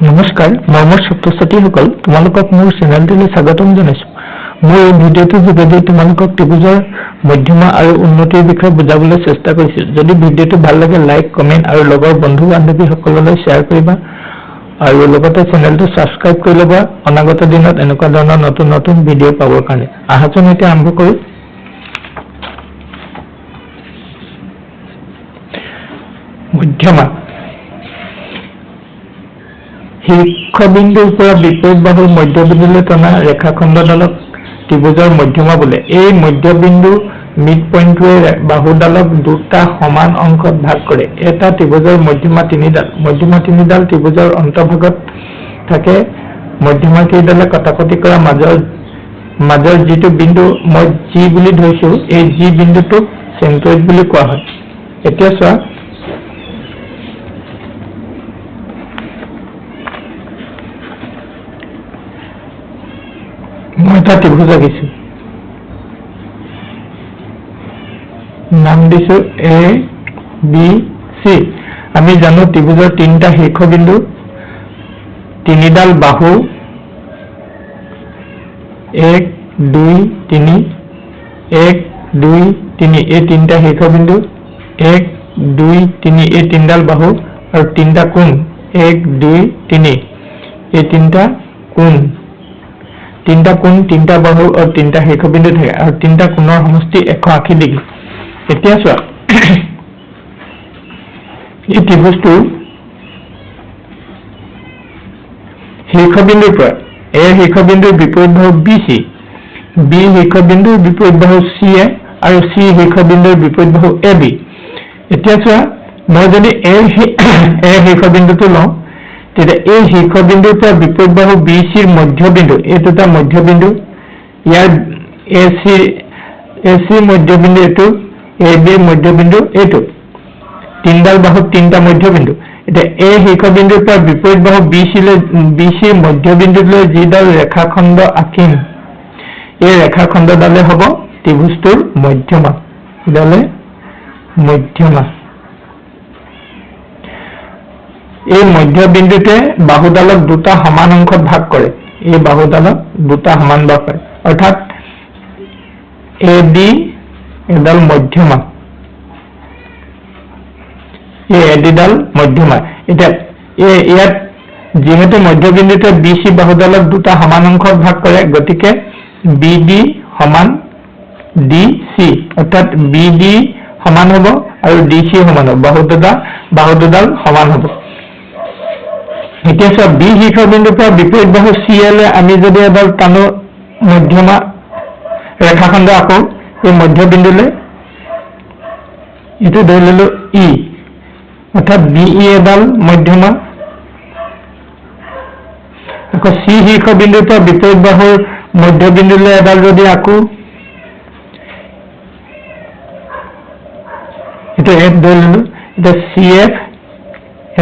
নমস্কাৰ মৰমৰ ছাত্ৰ-ছাত্ৰীসকল, তোমালোকক মোৰ চেনেলটোলৈ স্বাগতম জনাইছো। মোৰ এই ভিডিঅ'টোৰ যোগেদি তোমালোকক ত্ৰিভুজৰ মধ্যমা আৰু উন্নতিৰ বিষয়ে বুজাবলৈ চেষ্টা কৰিছো। যদি ভিডিঅ'টো ভাল লাগে, লাইক, কমেণ্ট আৰু লগৰ বন্ধু বান্ধৱীসকললৈ শ্বেয়াৰ কৰিবা আৰু লগতে চেনেলটো ছাবস্ক্ৰাইব কৰি ল'বা অনাগত দিনত এনেকুৱা ধৰণৰ নতুন নতুন ভিডিঅ' পাবৰ কাৰণে। আহাচোন, এতিয়া আৰম্ভ কৰোঁ। মধ্যমা। শীৰ্ষবিন্দুৰ পৰা বিপৰীত বাহুৰ মধ্যবিন্দুলৈ টনা ৰেখাখণ্ডডালক ত্ৰিভুজৰ মধ্যমা বোলে। এই মধ্যবিন্দু মিড পইণ্টটোৱে বাহুডালক দুটা সমান অংশত ভাগ কৰে। এটা ত্ৰিভুজৰ মধ্যমা তিনিডাল। মধ্যমা তিনিডাল ত্ৰিভুজৰ অন্তৰ্ভাগত থাকে। মধ্যমা কেইডালে কটাকটি কৰা মাজৰ যিটো বিন্দু মই জি বুলি ধৰিছো, এই জি বিন্দুটোক চেণ্ট্ৰইড বুলি কোৱা হয়। এতিয়া চোৱা, মই এটা ত্ৰিভুজ আঁকিছো, নাম দিছো এ বি চি। আমি জানো ত্ৰিভুজৰ তিনিটা শীৰ্ষবিন্দু, তিনিডাল বাহু, এক, দুই, তিনি, এক, দুই, তিনি, এই তিনিটা শীৰ্ষবিন্দু, এক, দুই, তিনি, এই তিনিডাল বাহু আৰু তিনিটা কোণ, এক, দুই, তিনি, এই তিনিটা কোণ, তিনিটা কোণ, তিনিটা বাহু আৰু তিনিটা শীৰ্ষবিন্দু থাকে আৰু তিনিটা কোণৰ সমষ্টি 180 ডিগ্ৰী। এতিয়া চোৱা, এই ত্ৰিভুজটোৰ শীৰ্ষবিন্দুৰ পৰা এ শীৰ্ষবিন্দুৰ বিপৰীত বাহু বি চি, বি শীৰ্ষবিন্দুৰ বিপৰীত বাহু চি এ আৰু চি শীৰ্ষবিন্দুৰ বিপৰীত বাহু এ বি। এতিয়া চোৱা, মই যদি এ শীৰ্ষবিন্দুটো লওঁ, তেতিয়া এই শীৰ্ষবিন্দুৰ পৰা বিপৰীত বাহু বি চিৰ মধ্যবিন্দু, এই দুটা মধ্যবিন্দু, ইয়াৰ এ চিৰ মধ্যবিন্দু এইটো, এ বিৰ মধ্যবিন্দু এইটো, তিনিডাল বাহুত তিনিটা মধ্যবিন্দু। এতিয়া এ শীৰ্ষবিন্দুৰ পৰা বিপৰীত বাহু বি চিলৈ, বি চিৰ মধ্যবিন্দুলৈ যিডাল ৰেখাখণ্ড আঁকিম, এই ৰেখাখণ্ডডালে হ'ব ত্ৰিভুজটোৰ মধ্যমা। ইডালে মধ্যমা। এই মধ্যবিন্দুটোৱে বাহুডালক দুটা সমান অংশত ভাগ কৰে। এই বাহুডালক দুটা সমান ভাগ কৰে, অৰ্থাৎ এ ডি এডাল মধ্যমা, এই এ ডিডাল মধ্যমা। এতিয়া এই ইয়াত যিহেতু মধ্যবিন্দুটোৱে বি চি বাহুডালক দুটা সমান অংশত ভাগ কৰে, গতিকে বি ডি সমান ডি চি, অৰ্থাৎ বি ডি সমান হ'ব আৰু ডি চি সমান হ'ব, বাহু দুডাল সমান হ'ব। এতিয়া চোৱা, বি শীৰ্ষবিন্দুৰ পৰা বিপৰীত বাহু চি এল আমি যদি এডাল টানো মধ্যমা ৰেখাখণ্ড আকৌ এই মধ্যবিন্দুলৈ, এইটো ধৰি ললো ই, অৰ্থাৎ বি ই এডাল মধ্যমা। আকৌ চি শীৰ্ষবিন্দুৰ পৰা বিপৰীত বাহুৰ মধ্যবিন্দুলৈ এডাল যদি আকো, এইটো এফ ধৰি ললো, এতিয়া চি এফ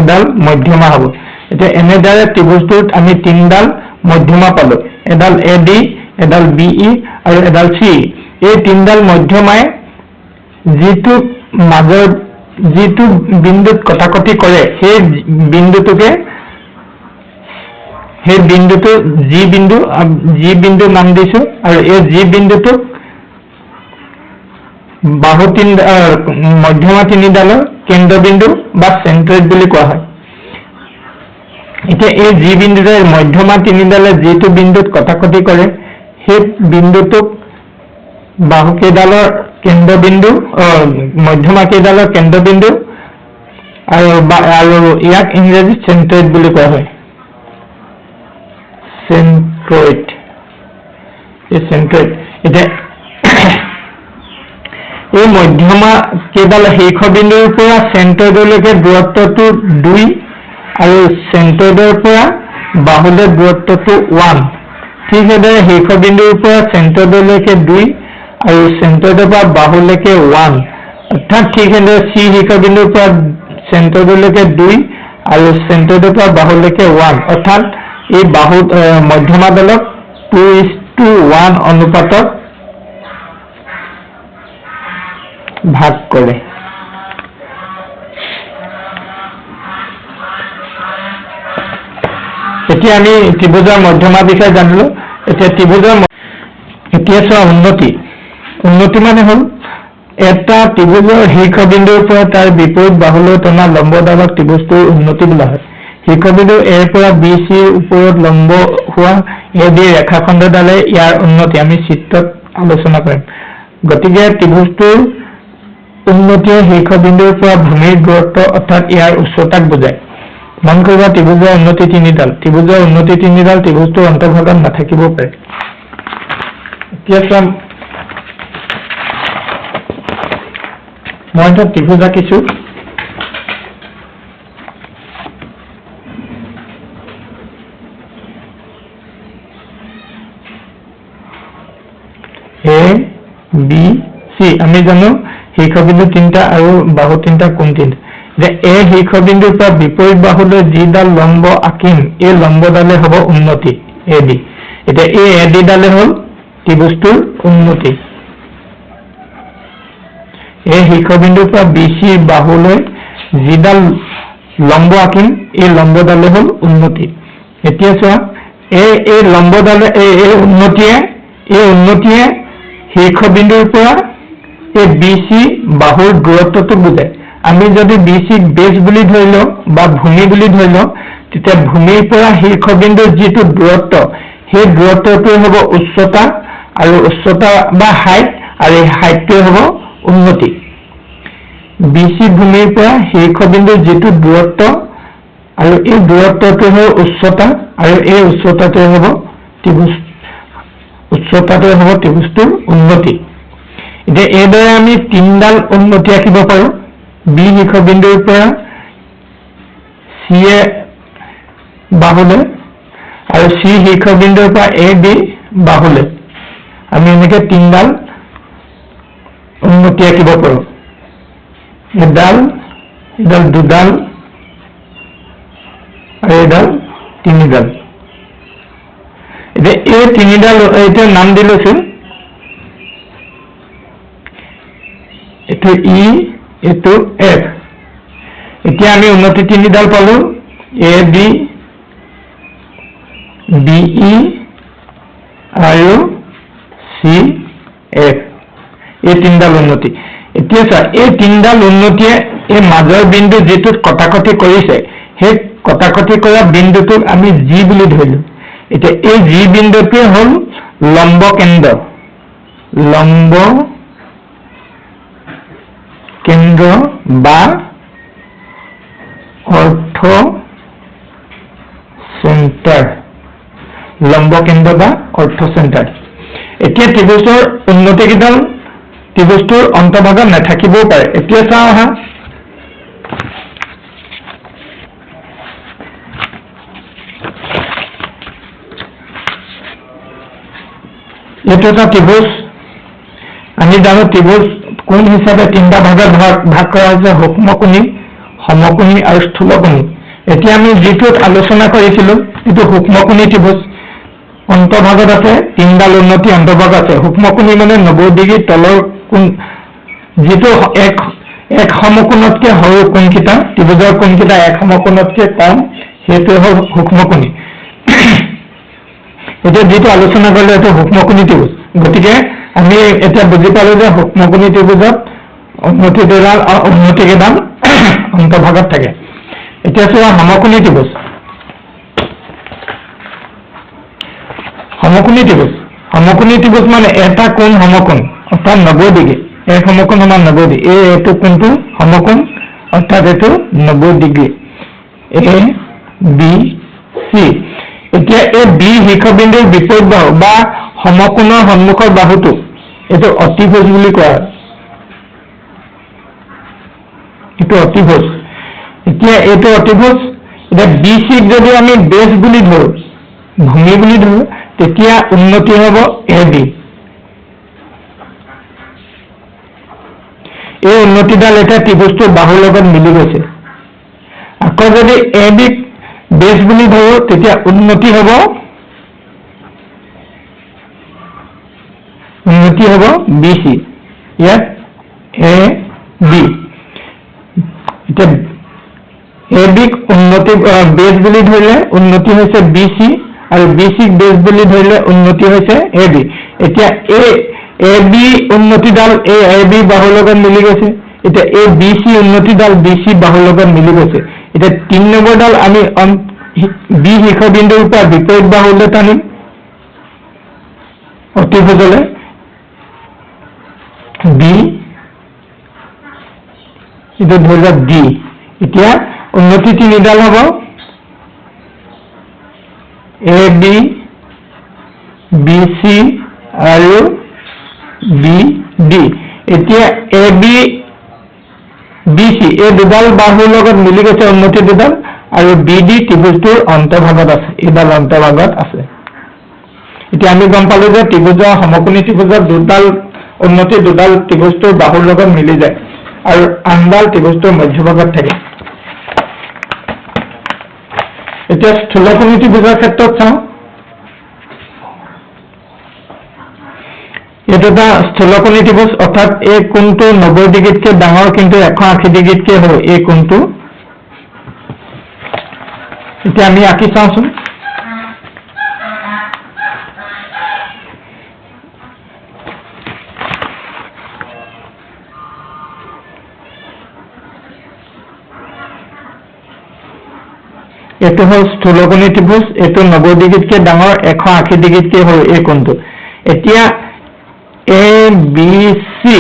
এডাল মধ্যমা হ'ব। এতিয়া এনেদৰে ত্ৰিভুজটোত আমি তিনিডাল মধ্যমা পালো, এডাল এ ডি, এডাল বি ই আৰু এডাল চি ই। এই তিনিডাল মধ্যমাই যিটো মাজৰ যিটো বিন্দুত কটাকটি কৰে, সেই বিন্দুটোকে, সেই বিন্দুটো জি বিন্দু, জি বিন্দু নাম দিছো আৰু এই জি বিন্দুটোক বাহু তিনি মধ্যমা তিনিডালৰ কেন্দ্ৰবিন্দু বা চেণ্ট্ৰইড বুলি কোৱা হয়। এতিয়া এই জি বিন্দুটোৱে মধ্যমা তিনিডালে যিটো বিন্দুত কটাকটি কৰে, সেই বিন্দুটোক বাহুকেইডালৰ কেন্দ্ৰবিন্দু, মধ্যমা কেইডালৰ কেন্দ্ৰবিন্দু আৰু ইয়াক ইংৰাজীত চেণ্ট্ৰইড বুলি কোৱা হয়। চেণ্ট্ৰইড, এই চেণ্ট্ৰইড। এতিয়া এই মধ্যমা কেইডাল শীৰ্ষবিন্দুৰ পৰা চেণ্ট্ৰইডলৈকে দূৰত্বটো 2 আৰু চেণ্ট্ৰইডৰ পৰা বাহুলৈ দূৰত্বটো 1। ঠিক সেইদৰে শীৰ্ষবিন্দুৰ পৰা চেণ্ট্ৰইডলৈকে 2 আৰু চেণ্ট্ৰইডৰ পৰা বাহুলৈকে 1, অৰ্থাৎ ঠিক সেইদৰে চি শীৰ্ষবিন্দুৰ পৰা চেণ্ট্ৰইডলৈকে 2 আৰু চেণ্ট্ৰইডৰ পৰা বাহুলৈকে 1, অৰ্থাৎ এই বাহু মধ্যমাডালক 2:1 অনুপাতত ভাগ কৰে। এতিয়া আমি ত্ৰিভুজৰ মধ্যমাৰ বিষয়ে জানিলো। এতিয়া ত্ৰিভুজৰ এতিয়া চোৱা উন্নতি। উন্নতি মানে হ'ল এটা ত্ৰিভুজৰ শীৰ্ষবিন্দুৰ পৰা তাৰ বিপৰীত বাহুলৈ টনা লম্বডালক ত্ৰিভুজটোৰ উন্নতি বোলা হয়। শীৰ্ষবিন্দু এৰ পৰা বি চিৰ ওপৰত লম্ব হোৱা এ বি ৰেখাখণ্ডডালে ইয়াৰ উন্নতি। আমি চিত্ৰত আলোচনা কৰিম। গতিকে ত্ৰিভুজটোৰ উন্নতিয়ে শীৰ্ষবিন্দুৰ পৰা ভূমিৰ দূৰত্ব অৰ্থাৎ ইয়াৰ উচ্চতাক বুজায়। মন কৰিবা, ত্ৰিভুজৰ উন্নতি তিনিডাল। ত্ৰিভুজৰ উন্নতি তিনিডাল ত্ৰিভুজটোৰ অন্তৰ্ভাগত নাথাকিব পাৰে। এতিয়া চোৱা, মই এটা ত্ৰিভুজ আঁকিছো। এ বি চি, আমি জানো শীৰ্ষবিন্দু তিনিটা আৰু বাহু তিনিটা, কোণ তিনিটা। যে এ শীৰ্ষবিন্দুৰ পৰা বিপৰীত বাহুলৈ যিডাল লম্ব আঁকিম, এই লম্বডালে হ'ব উন্নতি এ ডি। এতিয়া এই এ ডি ডালে হ'ল ত্ৰিভুজটোৰ উন্নতি। এই শীৰ্ষবিন্দুৰ পৰা বি চিৰ বাহুলৈ যিডাল লম্ব আঁকিম, এই লম্বডালে হ'ল উন্নতি। এতিয়া চোৱা, এই লম্বডালে এই উন্নতিয়ে শীৰ্ষবিন্দুৰ পৰা এই বি চি বাহুৰ দূৰত্বটো বুজায়। আমি যদি বি চিক বেছ বুলি ধৰি লওঁ বা ভূমি বুলি ধৰি লওঁ, তেতিয়া ভূমিৰ পৰা শীৰ্ষবিন্দুৰ যিটো দূৰত্ব, সেই দূৰত্বটোৱে হ'ব উচ্চতা আৰু উচ্চতা বা হাইট, আৰু এই হাইটটোৱে হ'ব উন্নতি। বি চি ভূমিৰ পৰা শীৰ্ষবিন্দুৰ যিটো দূৰত্ব, আৰু এই দূৰত্বটোৱে হ'ব উচ্চতা, আৰু এই উচ্চতাটোৱে হ'ব ত্ৰিভুজ, উচ্চতাটোৱে হ'ব ত্ৰিভুজটোৰ উন্নতি। এতিয়া এইদৰে আমি তিনিডাল উন্নতি আঁকিব পাৰো। বি শীৰ্ষবিন্দুৰ পৰা চি এ বাহুলৈ আৰু চি শীৰ্ষবিন্দুৰ পৰা এ বি বাহুলৈ আমি এনেকে তিনিডাল উন্নতি আঁকিব পাৰো। এডাল, এডাল, দুডাল আৰু এডাল তিনিডাল। এতিয়া এই তিনিডাল এতিয়া নাম দি লৈছো, এইটো ই, এইটো এফ। এতিয়া আমি উন্নতি তিনিডাল পালো, এ বি, বি ই আৰু চি এফ, এই তিনিডাল উন্নতি। এতিয়া চোৱা, এই তিনিডাল উন্নতিয়ে এই মাজৰ বিন্দু যিটোত কটাকটি কৰিছে, সেই কটাকটি কৰা বিন্দুটোক আমি জি বুলি ধৰিলো। এতিয়া এই জি বিন্দুটোৱে হ'ল লম্ব কেন্দ্ৰ, লম্ব কেন্দ্ৰ বা অৰ্থ চেণ্টাৰ, লম্ব কেন্দ্ৰ বা অৰ্থ চেণ্টাৰ। এতিয়া ত্ৰিভুজৰ উন্নতিকেইডাল ত্ৰিভুজটোৰ অন্তৰ্ভাগত নাথাকিবও পাৰে। এতিয়া চাওঁ আহা, এইটো এটা ত্ৰিভুজ। আমি জানো ত্ৰিভুজ কোণ হিচাপে তিনিটা ভাগত ভাগ ভাগ কৰা হৈছে, সূক্ষ্মকোণী, সমকোণী আৰু স্থূলকোণী। এতিয়া আমি যিটোত আলোচনা কৰিছিলো, এইটো সূক্ষ্মকোণী ত্ৰিভুজ। অন্তৰ্ভাগত আছে তিনিডাল উন্নতি, অন্তৰ্ভাগ আছে। সূক্ষ্মকোণী মানে 90 ডিগ্ৰী তলৰ কোণ, যিটো এক সমকোণতকে সৰু কোণকেইটা, ত্ৰিভুজৰ কোণকেইটা এক সমকোণতকে কম, সেইটোৱে হ'ল সূক্ষ্মকোণী। এতিয়া যিটো আলোচনা কৰিলো, এইটো সূক্ষ্মকোণী ত্ৰিভুজ। গতিকে আমি এতিয়া বুজি পালো যে সূক্ষ্মকোণী ত্ৰিভুজত উন্নতি কেইডাল অন্তৰ্ভাগত থাকে। এতিয়া চোৱা সমকোণী ত্ৰিভুজ। সমকোণী ত্ৰিভুজ, সমকোণী ত্ৰিভুজ মানে এটা কোণ সমকোণ, অৰ্থাৎ 90 ডিগ্ৰী। এক সমকোণ সমান 90 ডিগ্ৰী। এইটো কোণটো সমকোণ, অৰ্থাৎ এইটো 90 ডিগ্ৰী। A B C. এতিয়া এই বি শীৰ্ষবিন্দুৰ বিপৰীত বাহু বা সমকোণৰ সন্মুখৰ বাহুটো, এইটো অতিভুজ বুলি কোৱা হয়, এইটো অতিভুজ। এতিয়া এইটো অতিভুজ। এতিয়া বি চিক যদি আমি বেছ বুলি ধৰো, ভূমি বুলি ধৰো, তেতিয়া উন্নতি হ'ব এ বি। এই উন্নতিডাল এতিয়া ত্ৰিভুজটোৰ বাহুৰ লগত মিলি গৈছে। আকৌ যদি এ বিক বেছ বুলি ধৰো, তেতিয়া উন্নতি হ'ব বি চি। ইয়াত এ বি। এতিয়া এ বিক উন্নতি বেজ বুলি ধৰিলে উন্নতি হৈছে বি চি, আৰু বি চিক বেজ বুলি ধৰিলে উন্নতি হৈছে এ বি। এতিয়া এই এ বি উন্নতিডাল এই এ বি বাহুৰ লগত মিলি গৈছে। এতিয়া এই বি চি উন্নতিডাল বি চি বাহুৰ লগত মিলি গৈছে। এতিয়া 3 নম্বৰডাল আমি বি শীৰ্ষবিন্দুৰ পৰা বিপৰীত বাহুলৈ টানিম অতিভুজলৈ। বি এইটো ধৰি লওক ডি। এতিয়া উন্নতি তিনিডাল হ'ব এ বি, বি চি আৰু বি ডি। এতিয়া এ বি, বি চি এই দুডাল বাহুৰ লগত মিলি গৈছে উন্নতি দুডাল, আৰু বি ডি ত্ৰিভুজটোৰ অন্তৰ্ভাগত আছে, এইডাল অন্তৰ্ভাগত আছে। এতিয়া আমি গম পালো যে ত্ৰিভুজৰ সমকোণী ত্ৰিভুজত দুডাল উন্নতি দুডাল ত্ৰিভুজটোৰ বাহুৰ লগত মিলি যায় আৰু আনডাল ত্ৰিভুজটোৰ মধ্যভাগত থাকে। এতিয়া স্থূলকোণী ত্ৰিভুজৰ ক্ষেত্ৰত চাওঁ। এইটো এটা স্থূলকোণী ত্ৰিভুজ, অৰ্থাৎ এই কোণটো 90 ডিগ্ৰীতকৈ ডাঙৰ কিন্তু 180 ডিগ্ৰীতকৈ সৰু এই কোণটো। এতিয়া আমি আঁকি চাওঁচোন। এইটো হ'ল স্থূলকোণী ত্ৰিভুজ, এইটো 90 ডিগ্ৰীতকৈ ডাঙৰ 180 ডিগ্ৰীতকৈ সৰু এই কোণটো। এতিয়া এ বি চি,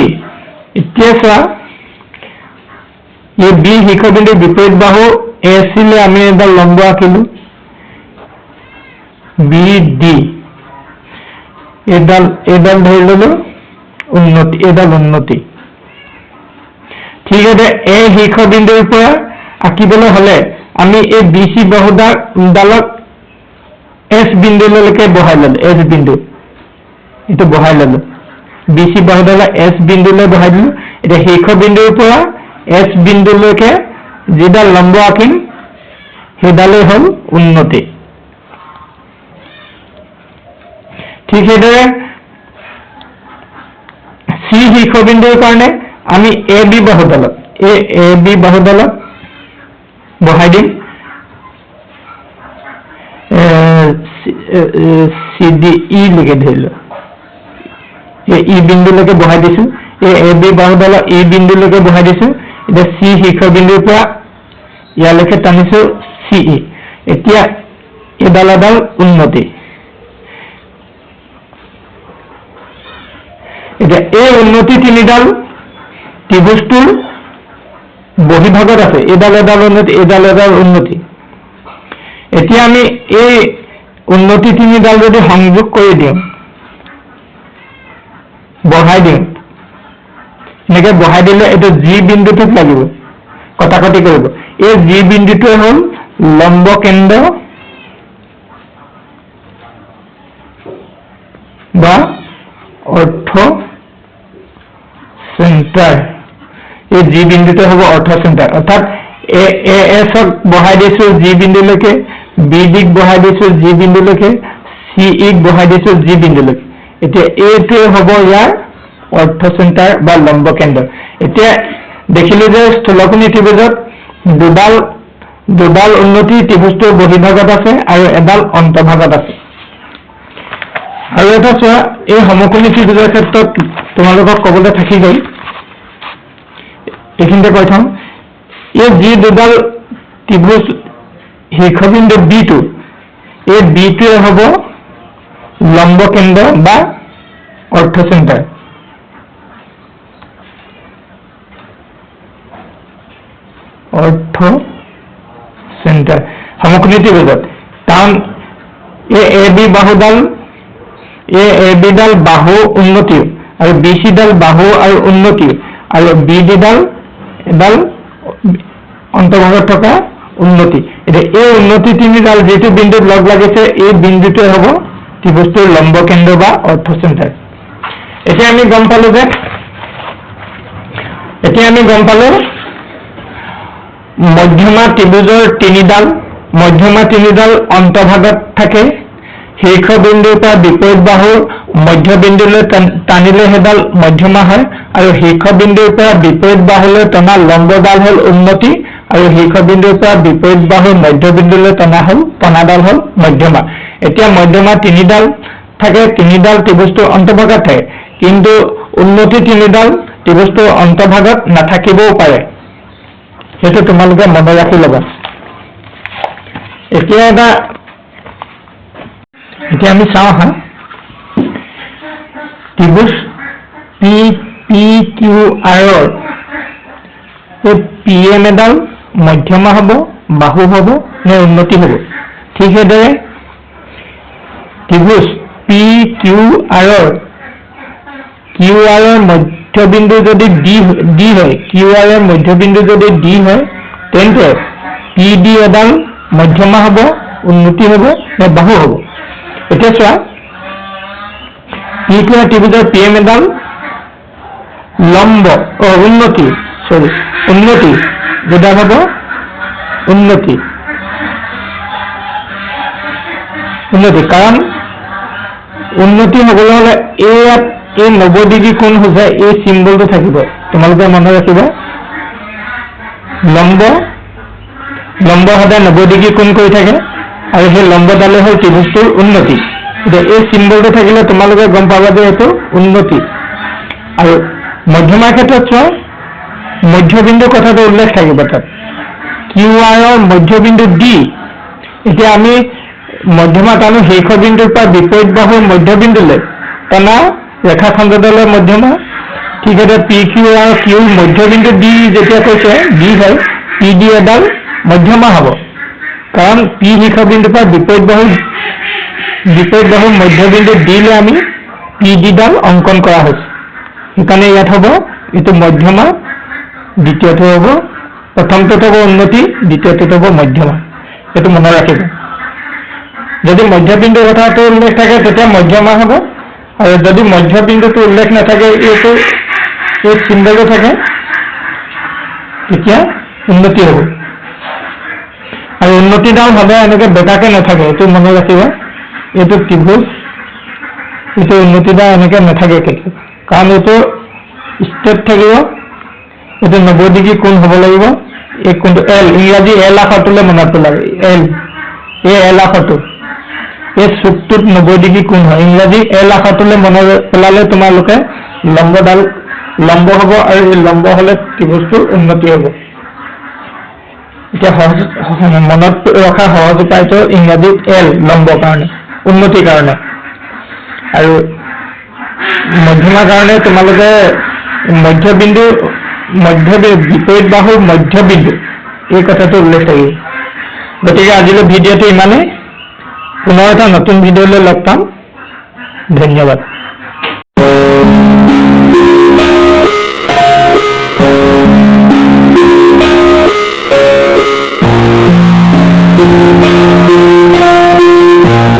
এতিয়া চোৱা এই বি শীৰ্ষবিন্দুৰ বিপৰীত বাহু এ চিলৈ আমি এডাল লম্ব আঁকিলো, বি ডি এইডাল ধৰি ললো উন্নতি, এইডাল উন্নতি। ঠিক আছে, এ শীৰ্ষবিন্দুৰ পৰা আঁকিবলৈ হলে আমি এই বি চি বাহুডালক এছ বিন্দুলৈকে বহাই ললো, এছ বিন্দু এইটো বহাই ললো, বি চি বাহুডালক এছ বিন্দুলৈ বহাই দিলো। এতিয়া শীৰ্ষবিন্দুৰ পৰা এছ বিন্দুলৈকে যিডাল লম্ব আঁকিম সেইডালেই হ'ল উন্নতি। ঠিক সেইদৰে চি শীৰ্ষবিন্দুৰ কাৰণে আমি এ বি বাহুডালক, এই এ বি বাহুডালক বহাই দিম, চি ডি ই লৈকে ধৰি লোৱা, এই ই বিন্দুলৈকে বহাই দিছো, এই এ বি বাহুডালক ই বিন্দুলৈকে বহাই দিছো। এতিয়া চি শীৰ্ষবিন্দুৰ পৰা ইয়ালৈকে টানিছো চি ই। এতিয়া এডাল এডাল উন্নতি। এতিয়া এই উন্নতি তিনিডাল ত্ৰিভুজটোৰ বহিভাগত আছে, এইডাল এডাল উন্নতি, এইডাল এডাল উন্নতি। এতিয়া আমি এই উন্নতি তিনিডাল যদি সংযোগ কৰি দিওঁ, বঢ়াই দিওঁ, এনেকে বঢ়াই দিলে এইটো জি বিন্দুটোত লাগিব, কটাকটি কৰিব। এই জি বিন্দুটোৱে হ'ল লম্ব কেন্দ্ৰ বা অৰ্থ চেণ্টাৰ। এই জি বিন্দুটোৱে হ'ব অৰ্থ চেণ্টাৰ, অৰ্থাৎ এ এছক বঢ়াই দিছো জি বিন্দুলৈকে, বি ডিক বঢ়াই দিছো জি বিন্দুলৈকে, চি ইক বঢ়াই দিছো জি বিন্দুলৈকে। এতিয়া এইটোৱে হ'ব ইয়াৰ অৰ্থ চেণ্টাৰ বা লম্ব কেন্দ্ৰ। এতিয়া দেখিলো যে স্থূলকোণী ত্ৰিভুজত দুডাল উন্নতি ত্ৰিভুজটোৰ বহিভাগত আছে আৰু এডাল অন্তৰ্ভাগত আছে। আৰু এটা চোৱা, এই সমকোণী ত্ৰিভুজৰ ক্ষেত্ৰত তোমালোকক ক'বলৈ থাকি গ'ল, এইখিনিতে কৈ থওঁ। এই যি দুডাল ত্ৰিভুজ শীৰ্ষবিন্দু বিটো, এই বিটোৱে হ'ব লম্ব কেন্দ্ৰ বা অৰ্থ চেণ্টাৰ। অৰ্থ চেণ্টাৰ সমকোণী ত্ৰিভুজত, কাৰণ এই এ বি বাহুডাল, এই এ বিডাল বাহু উন্নতিও আৰু বি চিডাল বাহু আৰু উন্নতিও আৰু বি ডিডাল এডাল অন্তৰ্ভাগত থকা উন্নতি। এতিয়া এই উন্নতি তিনিডাল যিটো বিন্দুত লগ লাগিছে এই বিন্দুটোৱে হ'ব ত্ৰিভুজটোৰ লম্ব কেন্দ্ৰ বা অৰ্থ চেণ্টাৰ। এতিয়া আমি গম পালো যে, এতিয়া আমি গম পালো মধ্যমা ত্ৰিভুজৰ তিনিডাল, মধ্যমা তিনিডাল অন্তৰ্ভাগত থাকে, শীৰ্ষবিন্দুৰ পৰা বিপৰীত বাহুৰ মধ্যবিন্দুলৈ টানিলে সেইডাল মধ্যমা হয়, আৰু শীৰ্ষবিন্দুৰ পৰা বিপৰীত বাহুলৈ টনা লম্বডাল হ'ল উন্নতি, আৰু শীৰ্ষবিন্দুৰ পৰা বিপৰীত বাহুৰ মধ্যবিন্দুলৈ টনা হ'ল, টনাডাল হ'ল মধ্যমা। এতিয়া মধ্যমা তিনিডাল থাকে, তিনিডাল ত্ৰিভুজটোৰ অন্তৰ্ভাগত থাকে, কিন্তু উন্নতি তিনিডাল ত্ৰিভুজটোৰ অন্তৰ্ভাগত নাথাকিবও পাৰে। সেইটো তোমালোকে মনত ৰাখি ল'বা। এতিয়া আমি চাওঁ আহা, ত্ৰিভুজ পি পি কিউ আৰৰ এই পি এম এডাল মধ্যমা হ'ব, বাহু হ'ব নে উন্নতি হ'ব? ঠিক সেইদৰে ত্ৰিভুজ পি কিউ আৰৰ কিউ আৰৰ মধ্যবিন্দু যদি ডি ডি হয়, কিউ আৰৰ মধ্যবিন্দু যদি ডি হয়, তেন্তে পি ডি এডাল মধ্যমা হ'ব, উন্নতি হ'ব নে বাহু হ'ব? এতিয়া চোৱা, পি কিউ আৰ ত্ৰিভুজৰ পি এম এডাল লম্ব, অ উন্নতি, চৰি, উন্নতি দুডাল হ'ব, উন্নতি, উন্নতি। কাৰণ উন্নতি হ'বলৈ হ'লে ইয়াত এই 90 ডিগ্ৰী কোণ হৈছে, এই চিম্বলটো থাকিব। তোমালোকে মনত ৰাখিবা, লম্ব লম্ব সদায় 90 ডিগ্ৰী কোণ কৰি থাকে আৰু সেই লম্বডালে হ'ল ত্ৰিভুজটোৰ উন্নতি। এতিয়া এই চিম্বলটো থাকিলে তোমালোকে গম পাবা যে এইটো উন্নতি। আৰু মধ্যমাৰ ক্ষেত্ৰত চোৱা, মধ্যবিন্দুৰ কথাটো উল্লেখ থাকিব তাত। কিউ আৰৰ মধ্যবিন্দু ডি। এতিয়া আমি মধ্যমা টানো শীৰ্ষবিন্দুৰ পৰা বিপৰীত বাহুৰ মধ্যবিন্দুলৈ টনা ৰেখাখণ্ডডালৰ মধ্যমা। ঠিক আছে, পি কিউ আৰু কিউৰ মধ্যবিন্দু ডি যেতিয়া কৈছে, ডি হয়, পি ডি এডাল মধ্যমা হ'ব, কাৰণ পি শীৰ্ষবিন্দুৰ পৰা বিপৰীত বাহুৰ মধ্যবিন্দু ডিলৈ আমি পি ডিডাল অংকন কৰা হৈছে। সেইকাৰণে ইয়াত হ'ব এইটো মধ্যমা, দ্বিতীয়টো হ'ব, প্ৰথমটোত হ'ব উন্নতি, দ্বিতীয়টোত হ'ব মধ্যমা। সেইটো মনত ৰাখিব। যদি মধ্যবিন্দুৰ কথাটো উল্লেখ থাকে, তেতিয়া মধ্যমা হ'ব আৰু যদি মধ্যবিন্দুটো উল্লেখ নাথাকে, এই চিম্বলটো থাকে, তেতিয়া উন্নতি হ'ব। আৰু উন্নতিডাল সদায় এনেকে বেকাকে নাথাকে, এইটো মনত ৰাখিব। এইটো ত্ৰিভুজ, এইটো উন্নতিডাল এনেকে নাথাকে কেতিয়াও, কাৰণ এইটো ষ্ট্ৰেট থাকিব। এইটো 90 ডিগ্ৰী কোণ হ'ব লাগিব। এই কোণটো এল, ইংৰাজী এল আখৰটোলৈ মনত পেলাব। এল, এই এল আখৰটো, এই চুকটোত 90 ডিগ্ৰী কোণ হয়। ইংৰাজী এল আখৰটোলৈ মনত পেলালে তোমালোকে লম্বডাল লম্ব হ'ব আৰু এই লম্ব হ'লে ত্ৰিভুজটোৰ উন্নতি হ'ব। এতিয়া সহজ মনত ৰখা সহজ উপায়টো ইংৰাজীত এল, লম্ব কাৰণে, উন্নতিৰ কাৰণে। আৰু মধ্যমাৰ কাৰণে তোমালোকে মধ্যবিন্দু, মধ্য বিপৰীত বাহুৰ মধ্যবিন্দু, এই কথাটো উল্লেখ থাকিব। গতিকে আজিলৈ ভিডিঅ'টো ইমানেই। পুনৰ এটা নতুন ভিডিঅ'লৈ লগ পাম। ধন্যবাদ।